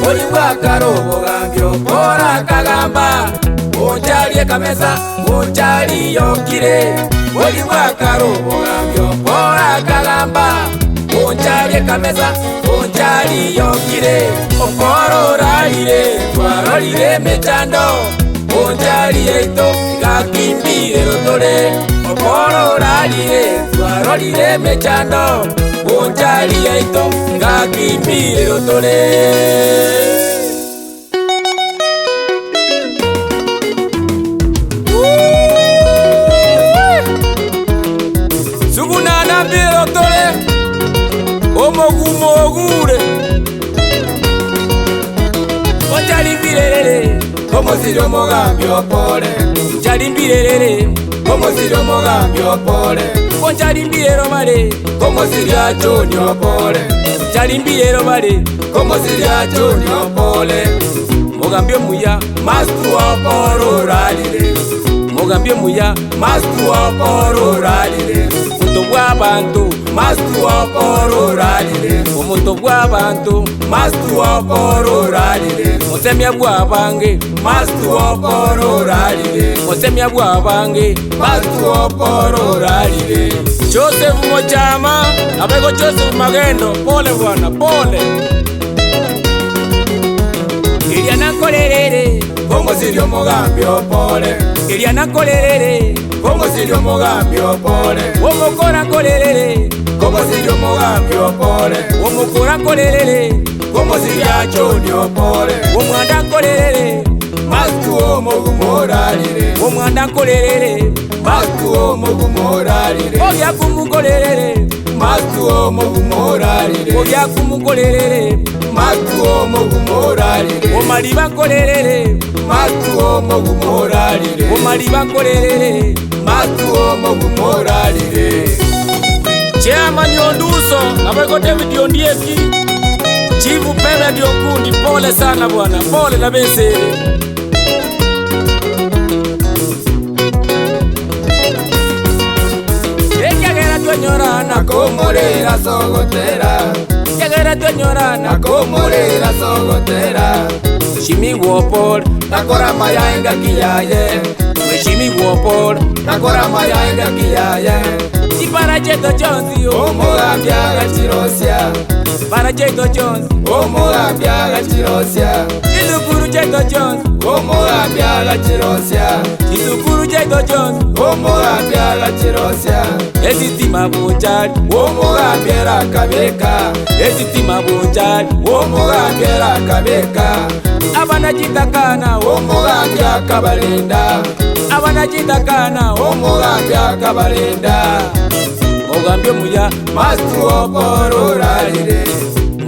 Ori bwakare obogambi okora akagamba, Bonchari ekamesa, Bonchari yokire. Ori bwakare obogambi okora akagamba, Bonchari ekamesa, Bonchari yokire. Okora orarire, twarorire emechando, Bonchari yaito igakimbire rotore. Okora orarire, twarorire emechando, Bonchari yaito igakimbire rotore. Sugunana mbiro tore, omogumo ogure. Bonchari mbirerere, Omosiri omogambi opore, Bonchari mbirerere, omosiri omogambi opore, Bonchari mbirero bare, omosiri achoni opore, Bonchari mbirero bare, omosiri achoni opore, Mogambi omuya, mastu opore orarire, mogambi omuya, mastu opore orarire, omonto bw'abanto, mastu opore orarire, omonto bw'abanto, mastu opore orarire, mosemia bw'abange, mastu opore orarire, mosemia bw'abange, mastu opore orarire. Joseph Mochama, abego Joseph Magendo, pole bwana, pole. Eria nakorerere, Omosiri omogambi opore, eria nakorerere, omosiri omogambi opore, omokora nkorerere, omosiri omogambi opore, omokora nkorerere, omosiri achoni opore, omwanda nkorerere, mastu omogumo orarire, omwanda nkorerere, mastu omogumo orarire, obyakumunkorerere, mastu omogumo orarire, obyakumunkorerere, mastu omogumo orarire, omariba nkorerere, mastu omogumo orarire, omariba nkorerere. mastu omogumo orarire. Chairman Onduso abego David Ondieki, Chief Bernard Okundi, pole sana bwana, pole na besere. Ekiagera twenyorana, Nakomorera sogotera, ekiagera twenyorana, nakomorera sogotera, Mheshimiwa Paul, nakora mayaenga kiyaye, Mheshimiwa Paul, nakora mayaenga kiyaye, chipara cheto chonsi, omogambi agachirosia, chipara cheto chonsi, omogambi agachirosia, chisukuru cheto chonsi, omogambi agachirosia, chisukuru cheto chonsi, omogambi agachirosia, esitima Bonchari, omogambi erakabeka, esitima Bonchari, omogambi erakabeka, abana chitakana, omogambi akabalinda, abana chitakana, omogambi akabalinda, ogambi omuya, mastu oporo orarire,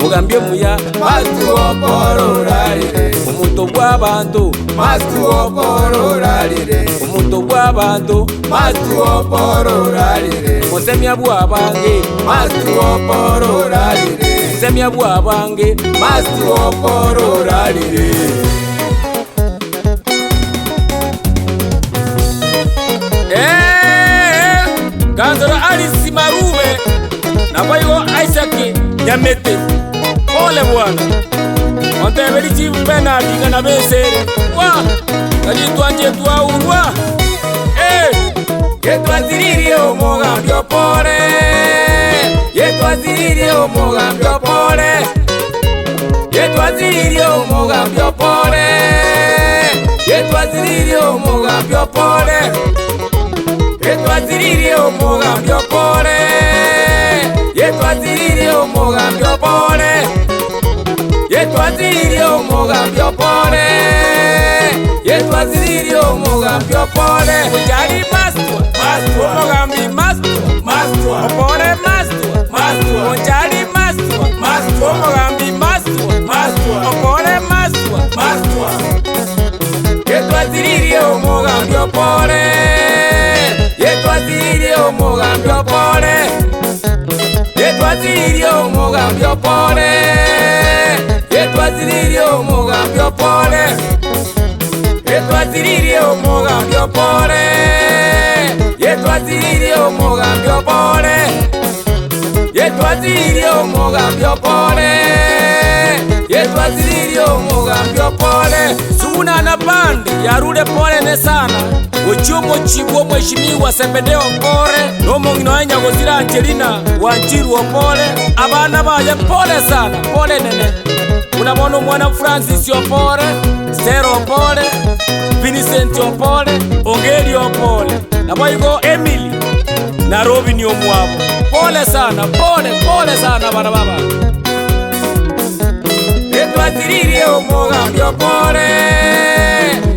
ogambi omuya, mastu oporo orarire, omonto bw'abanto, mastu oporo orarire, omonto bw'abanto, mastu oporo orarire, mosemia bw'abange, mastu oporo orarire, mosemia bw'abange, mastu oporo orarire. Eh, Kanzoro Alice Marube na baigo Isaac Nyamete, pole bwana, onteberi Chief Bernard ng'ana besere wa kajitwanje twaurwa eh Yetwaziririe omogambi opore, yetwaziririe omogambi opore, yetwaziririe omogambi opore, yetwaziririe omogambi opore, yetwaziririe omogambi opore, yetwaziririe omogambi opore, yetwaziririe omogambi opore, yetwaziririe omogambi opore. Bonchari mastwa Mastwa. omogambi mastwa Mastwa. opore mastwa Mastwa. Bonchari mastwa Mastwa. omogambi mastwa Mastwa. opore mastwa Mastwa. Yetwaziririe omogambi opore, yetwaziririe omogambi opore, yetwaziririe omogambi opore, yetwaziririe omogambi opore, yetwaziririe omogambi opore, yetwaziririe omogambi opore, yetwaziririe omogambi opore, Yetwasiririe omogambi opore. Suguna na band yarure pore ne sana gochia omochie bw'omweshimiwa Sebedeo pore, na omong'ina oye nyagosira Angelina Wanjiru opore, abana baye pore sana, pore nene. Buna bono omwana Francis opore, Stella opore, Vincent opore, Ongeri opore, naboigo Emily na Robini omwabo. Pole sana, pole, pole sana abana b'abanto. Yetwasiririe omogambi opore,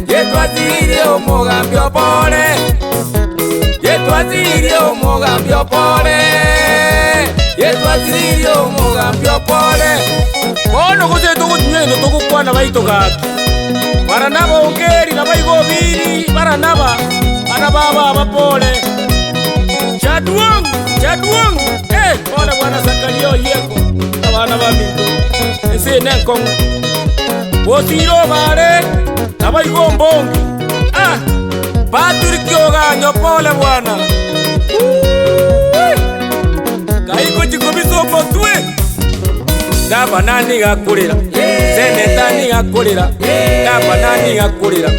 yetwasiririe omogambi opore, yetwasiririe omogambi opore, yetwasiririe omogambi opore. Bono gose togotinyia egento togokwana baito gaki. Baranaba Ongeri nabaigo Obiri, Baranaba, bana babo aba pole. Jaduong', Jaduong', eh, pole bwana Zakaria Oyieko, abana baminto, ense eye nenkong'u. Bosire obare, naboigo ombongi, ah, Patrick Oganyo pole bwana. Uuwi! Kai gochi kobisa omotwe. Gavana nigo akorera, Seneta nigo akorera, Gavana nigo akorera,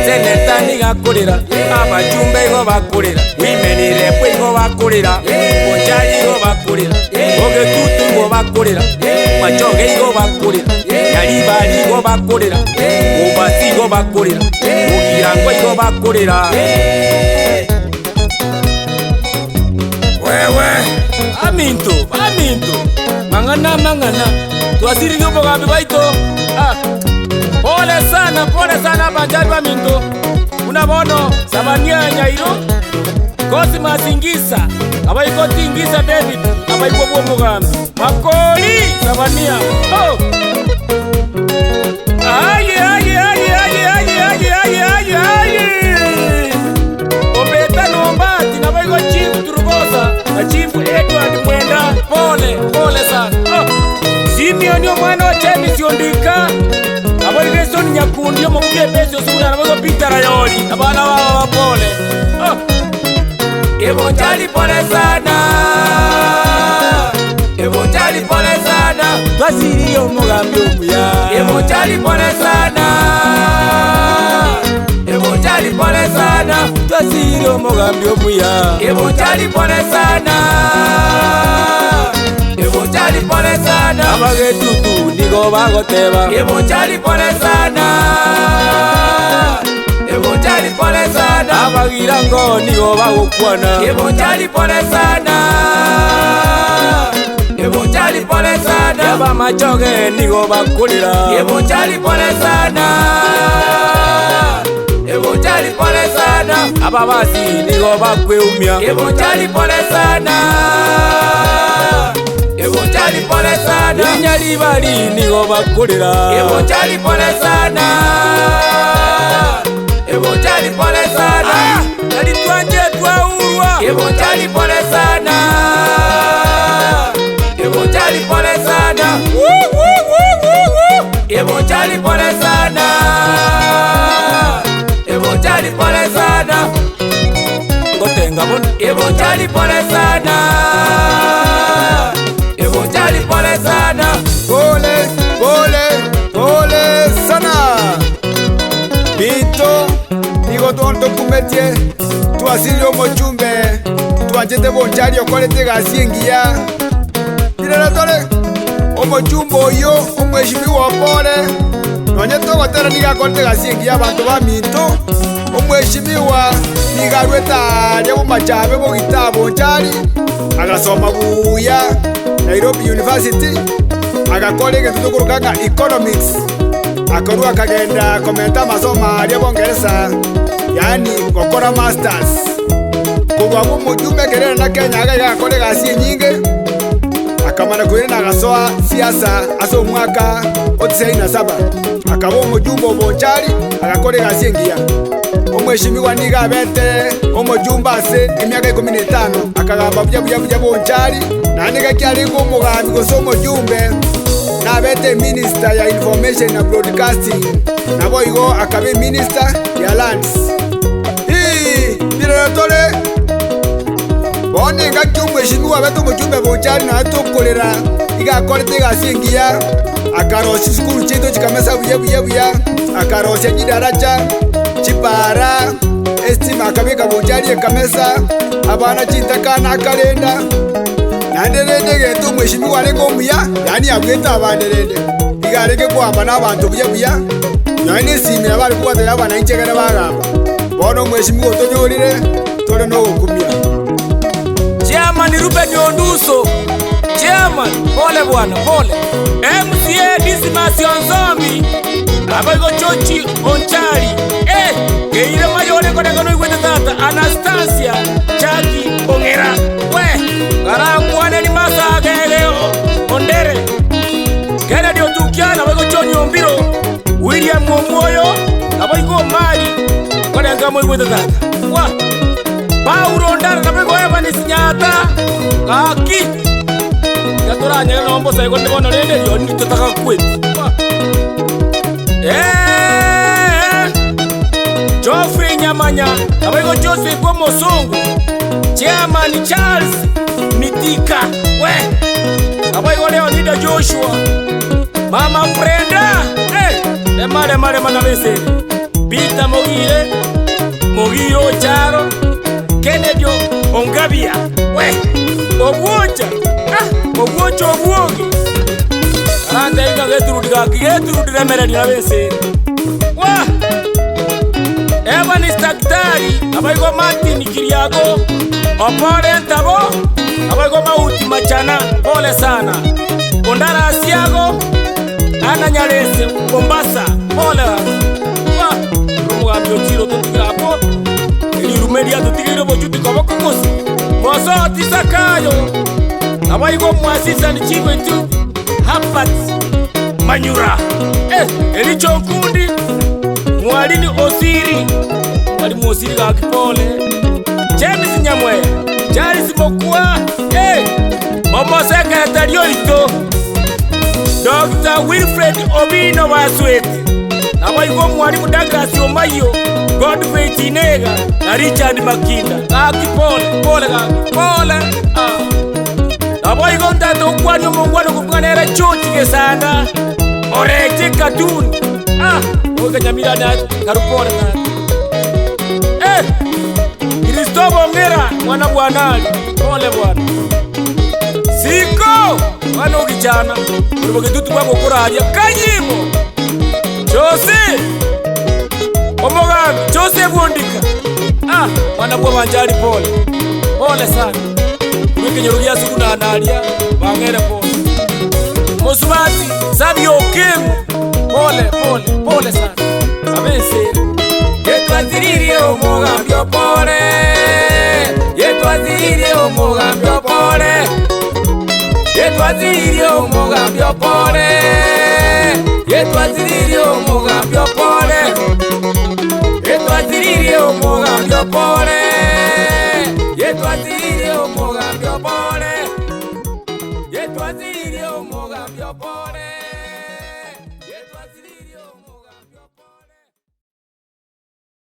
Seneta nigo akorera, Abachumbe igo bakorera, Women rep igo bakorera, Bonchari igo bakorera, Bogetutu igo bakorera, Machoge igo bakorera, Nyaribari igo bakorera, Mombasa igo bakorera, Bogirango igo bakorera. Wewe! Aminto, baminto, mang'ana amang'ana, twasiririe obogambi bwaito. Ah, pole sana, pole sana abanchari baminto, buna bono Sabania Nyairo, Cosmas Ngisa, abaikoti Ngisa David, abaikwa bw'omogambi, Makori Sabania, oh! Aye, aye, aye, aye, aye, aye, aye, aye, aye! Obeta na Ombati naboigo Chief Turubosa na Chief Edward Mwenda pole pole sana. Oh. Simeon omwana o James Ondika naboigo Esoni Nyakundi omobugi Efesi Osuguna naboigo Peter Rayori abana babo ba pole. Oh. Ebonchari pole sana, Ebonchari pole sana, Twasiririe omogambi omuya. Ebonchari pole sana, Ebonchari pole sana, Twasiririe omogambi omuya. Ebonchari pole sana, Ebonchari pole sana, Abagetutu nigo bagoteba. Ebonchari pole sana, Ebonchari pole sana, Abagirango nigo bagokwana. Ebonchari pole sana, Ebonchari pole sana, Abamachoge nigo bakorera. Ebonchari pole sana, Ebonchari pole sana, Ababasi nigo bakweumia. Ebonchari pole sana, Ebonchari pole sana, Enyaribari nigo bakorera. Ebonchari pole sana, Ebonchari pole sana, Nari twanje twaurwa. Ebonchari pole sana, Ebonchari pole sana, Woo, woo, woo, woo, woo. Ebonchari pole sana, Ebonchari pole sana, Ngotenga bono. Ebonchari pole sana, Ebonchari pole sana. Pole, pole, pole sana. Binto, nigo tontokumetie, twasirie omochumbe, twanchete bonchari okorete egasi engiya. Rirere tore, omochumbe oyio, omweshimiwa opore, nonye togotera nigo akorete egasi engiya abanto baminto, omweshimiwa nigo arwete aaria bomachabe bogita bonchari, agasoma buya Nairobi University, agakora egento tokoroka ng'a economics, akarua akagenda komenta amasomo aria bongeresa, yaani gokora masters. Korwa abwo omojumbe ekero ere na Kenya iga iga agakora egasi enyinge, akamana koirana agasoa siasa ase omwaka o tisaini na saba, akaba omojumbe o Bonchari, agakora egasi engiya. Omweshimiwa nigo abete omojumbe ase emiaka ikomi na etano, akagamba buya buya buya Bonchari, naende gaki arenge omogambi gose omojumbe, nabete eminister ya Information na Broadcasting, naboigo akaba eminister ya Lands. Hii, mbirero tore bono engaki omweshimiwa abete omojumbe Bonchari naye tokorera, iga akorete egasi engiya. Akarosia chisukuru chiaito chikamesa buya buya buya, akarosia chidaracha, chipara, estima akabeka bonchari ekamesa, abana chintakana akarenda. Naende rende egento omweshimiwa arenge omuya, yaani abuete abande rende, iga arenge koamba nabanto buya buya, nonya nesimi nabo are kobwatera abananchi ekero bagamba. Bono omweshimiwa otonyorire, tore nogokumia. Chairman Ruben Onduso, Chairman, pole bwana, pole. MCA Dismas Onzombi, Abaiko Chochi Onchari, eh, keire mayore koreng'ana noigwete tata Anastasia Chaki Ong'era, we, karankwaneri Masagege Ondere, Kennedy Otukia, naboigo John Ombiro, William Omwoyo, naboigo Omari, koreng'a moigwete tata. Wa, Paulo Ondara, naboigo Evans Nyaata, gaki, tiga toranyare nonya mbosa igo bono rende rirorio totagakweti. Wa. Eeh, Geoffrey Nyamanya, naboigo Joseph Omosongo, Chairman Charles Mitika, we, naboigo Leonida Joshua, Mama Brenda, eh, rema rema rema nabesere, Peter Mogire, Mogire Ocharo, Kennedy Ongabia, we, Obwocha, ah, Obwocha Obwoge, Arantebi ng'a geturudi gaki geturudi remereria nabesere. Wa! Evans Daktari, naboigo Martin Kiriago, Opore Ntabo, naboigo Mauti Machana, pole sana. Ondara Asiago, Anna Nyarese, Mombasa, pole. Wa! Omogambi ochire ototigire abwo, erirume riatotigeire obochuti koboko gose. Mosoti Zakayo, naboigo Omwasisani Chiwetu, Herbert Manyura, eh, Ericho Nkundi, Mwalini Osiri, Mwalimu Osiri gaki pole, James Nyamweya, Charles Mokua, eh, Omosekretari oito, Dr. Wilfred Obino Basweti, naboigo Mwalimu Douglas Omayio, Godfrey Chinega na Richard Makinda. Gaki pole, pole gaki, pole. Ah. Naboigo ntagete gokwania omongwana okobua nere George Gesanda, oreche Katuni. Ah, goika Nyamira na Karupore tata. Eh, Christopher Ong'era, mwana bwanari, pole bwana. Siko, mwana ogichana, ore bogetutu bwango okoraria, Kanyimo, Jose, omogambi, Joseph Ondika. Ah, mwana bw'abanchari pole, pole sana. Korwa ekenyoro gia Sugunana aria, bang'ere pole. Mosubati, Savio Okeng'o, pole, pole, pole sana. Abesere. Yetwasiririe omogambi opore, yetwasiririe omogambi opore, yetwasiririe omogambi opore, yetwasiririe omogambi opore, yetwasiririe omogambi opore.